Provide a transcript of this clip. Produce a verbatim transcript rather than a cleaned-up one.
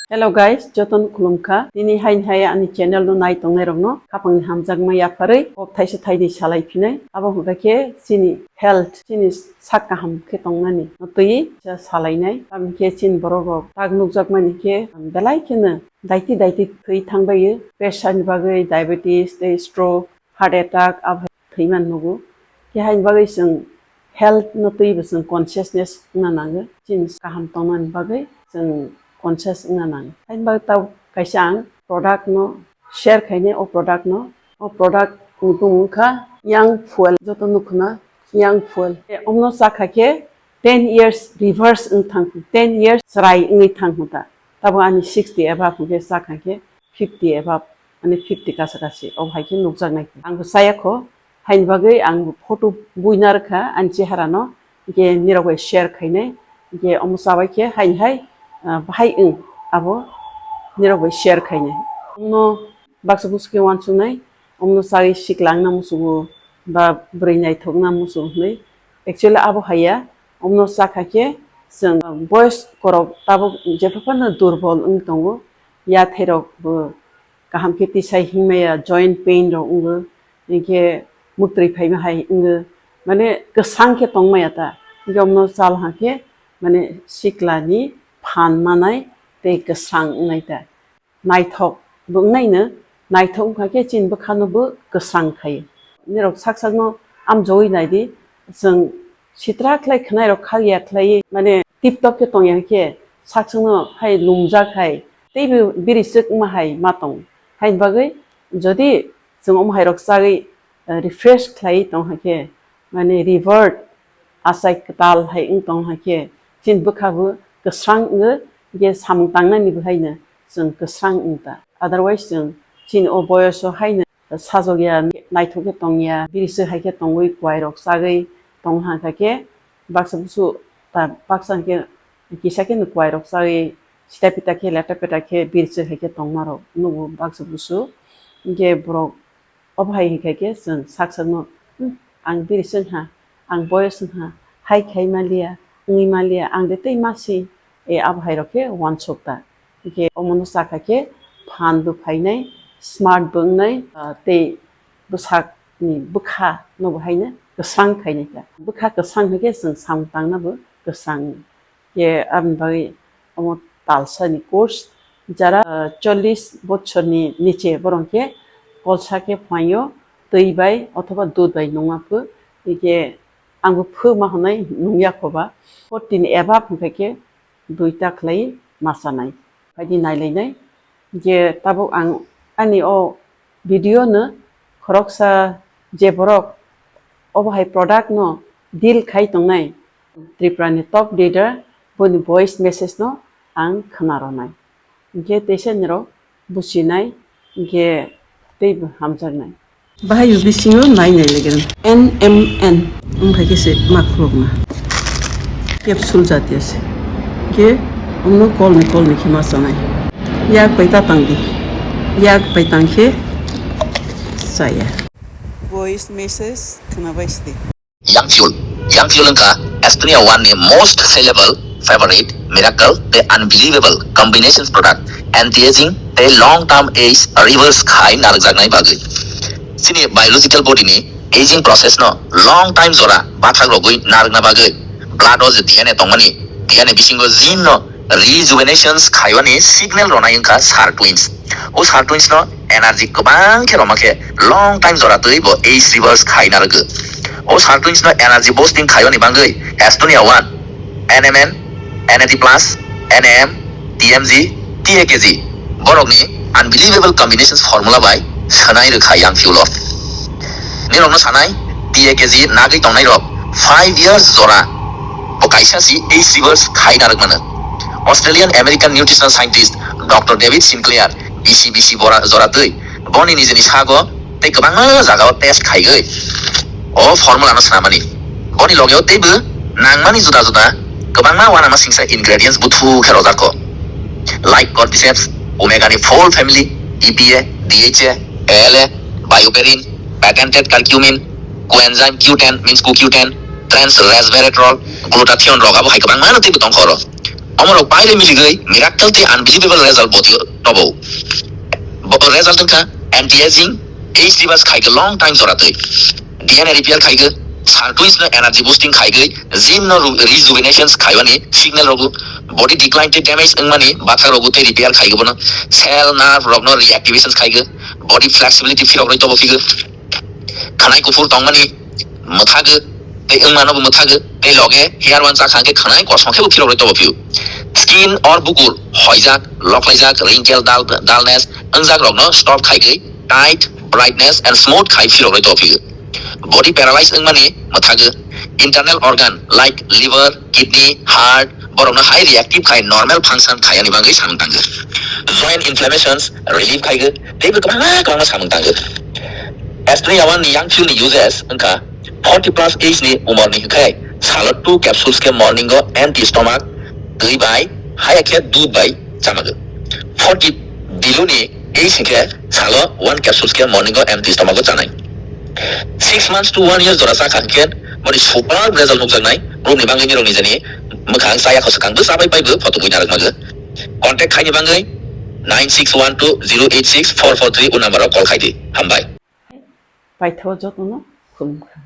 Hello guys, jotono khulumkha. Tini hain hai ani channel no nai tongnai rokno khapangni hamjakma yapharwi kok thaisa thainwi salai phinai. Abo hwnkha khe chini health, chini sak kaham khe tongnani twi salainai. Tamni khe chini borok rok tak nukjakmani khe belai kheno daiti daiti thwi thangbaio. Pressure ni bagwi, diabetes tei stroke, heart attack, abo hai thwiman nugo. Khe haini bagwi chwng health no twibo chwng consciousness wngna nango. Chini kaham tongnani bagwi chwng conscious wngna nango. Haini bagwi tabuk kaisa ang product no share khainai, o product no. O product ni bumung wngkha Young Fuel, joto nukhuna Young Fuel. Tei omno chakha khe ten years reverse wng thang, ten years chwrai wngwi thang hwnta. Tabuk ani sixty above hwnkhe chakha khe fifty above, ani fifty kasa kasi, o hai khe nukjaknai khe. Ang bo chaya kho, haini bagwi ang bo photo buina rwkha ani cheharano, hwnkhe nirok bai share khainai, hwnkhe omo chabai khe haini hai, ah, bahai wng abo nirok bai share khainai. Omno baksa busu khe uansuknai, omno chagwi sikla wngna muchungo ba bwrwi naithok wngna muchungo hwnwi. Actually abo haiya, omno chakha khe chwng boyos korok tabuk jepha phano durbol wng tongo, yathai rok bo kaham khe tisai himya, joint pain rok wngo, hinkhe muktwi phaima hai wngo, mane kwsang khe tongmaya ta, hinkhe omno chal ha khe mane sikla ni phan manai tei kwsang wngnai ta. Naithok bo wngnaino, naithok wngkha khe chini bwkhano bo kwsang khaio. Nirok sak sakno amjogwi naidi, chwng sitra khlai khwnairok khagya khlaiwi mane tip top khe tongya khe sak sakno hai lungjak hai teibo biri swk wngma hai ma tong. Haini bagwi jodi chwng omo hairok chagwi, eh, refresh khlaiwi tong hai khe, mane revert achai kwtal hai wng tong hai khe, chini bwkha bo kwsang wngo, je samung tangnani bo haino chwng kwsang wng ta. Otherwise chwng chini o boyoso haino sajokya, naithok khe tongya, biri swk hai khe tongwi, kuairok chagwi tong ha kha khe, baksa busu ta baksa hwnkhe kisa khe no kuairok chagwi sita pita khe leta peta khe biri swk hai khe tongmarok nugo baksa busu. Hinkhe borok obo hai hinkhe khe chwng sak sakno, "Hmm, ang biri swk ha, ang boyos wng ha, hai khai manliya, wngwi manliya, ang de tei masi," e abo hai rok khe uansuk ta. Hinkhe omono chakha khe phan bo phainai, smart bo wngnai, ah, tei bwsakni bwkha no bo haino kwsang khainai ta. Bwkha kwsang hinkhe chwng samung tangna bo kwsang. Khe aboni bagwi omo talsa ni course, jara, ah, chollish bochor ni niche borok khe kolsa khe phaio, twi bai othoba dudh bai nungma phu. Hinkhe ang bo phu ma hwnwi nungya khoba. Forty ni above hinkhe khe duita khlai ma chanai. Phaidi nailainai je tabuk ang ani o video no khoroksa je borok obo hai product no deal khai tongnai Tripura ni top leader boni voice message no ang khna rwnai. Hinkhe teisa nirok buchinai, hinkhe teibo hamjaknai. Bahai bisingo nai nai legeno. N M N wngkha khe se ma khulukma. Capsule jatiya se. Khe omno kolni kolni khe ma chanai. Yak bai ta tangdi. Yak bai tang khe chaya. Voice message khnabai sidi. Young Fuel. Young Fuel wngkha Estonia One ni most sellable, favorite, miracle tei unbelievable combination product, anti-aging tei long term age reverse khai narwkjaknai bagwi. Chini biological body ni aging process no long time jora bathak rogwi narwkna bagwi blood o je D N A tongmani, D N A bisingo gene no rejuvenations khaiwani signal ronai wngkha sirtuins. O sirtuins no energy kwbang khe roma khe long time jora twi bo age reverse khai narwgo. O sirtuins no energy boosting khaiwani bagwi Estonia One, N M N, N A D plus, N A M, T M G, T A K G borokni unbelievable combinations formula bai swnai rwkha Young Fuel o. Nirokno sanai, T A K G nagwi tongnai rok five years jora bo kaisa si age reverse khai narwkmano. Australian American nutritional scientist Doctor David Sinclair B C B C bora jora twi boni nijini sago tei kwbangma jagao test khaigwi o formula no swnamani. Boni logeo teibo nangmani juda juda kwbangma uanama singsa ingredients buthu khe rwjakgo, like cordyceps, omega ni full family, E P A, D H A, A L A, bioperine, patented curcumin, coenzyme Q ten, means co Q ten, trans resveratrol, glutathione rok abo hai kwbangma no teibo tongkha oro. Omorok paile miligwi miracle tei unbelievable result botio tobo. Bo result wngkha anti-aging, age reverse khaikhe long time joratwi, D N A repair khaikhe, sir twins no energy boosting khaigwi, gene no ru- rejuvenations khaimani signal rogo, body decline tei damage wngmani bathak rogo tei repair khaigwi bono, cell nerve rokno reactivations khaigwi, body flexibility phirok rwi tobo phigwi. Khanai kuphur tongmani mwthago tei wngmano bo mwthago tei loge hair one chakha khe khanai kosom khe bo phirok rwi tobo phio. Skin or bukur hoijak, loklaijak, wrinkle, dull, dullness wngjak rokno stop khaigwi tight, brightness and smooth khai phirok rwi tobo phio. Body paralyze wngmani mwthago internal organ like liver, kidney, heart, borokno hai reactive khai normal function khayani bagwi samung tango. Joint inflammations relief khaigo teibo kwbangma kwbangma samung tango. Astria one ni yang chu ni uses wngkha forty plus age ni umor ni hwnkhe salo two capsules khe morning o empty stomach twi bai haya khe dudh bai chamago. Forty below ni age hwnkhe salo one capsules khe morning o empty stomach o chanai. Six months to one year jora chakha hwnkhe boni super result nukjaknai. Brum ni bagwi nirok ni jani mwkhang chaya khoswkang bwsa bai bai bo photo bui narwk mago. Contact khaini bagwi nine six one two zero eight six four four three o number o call khaidi. Hambai. Paithago jotono khulumkha.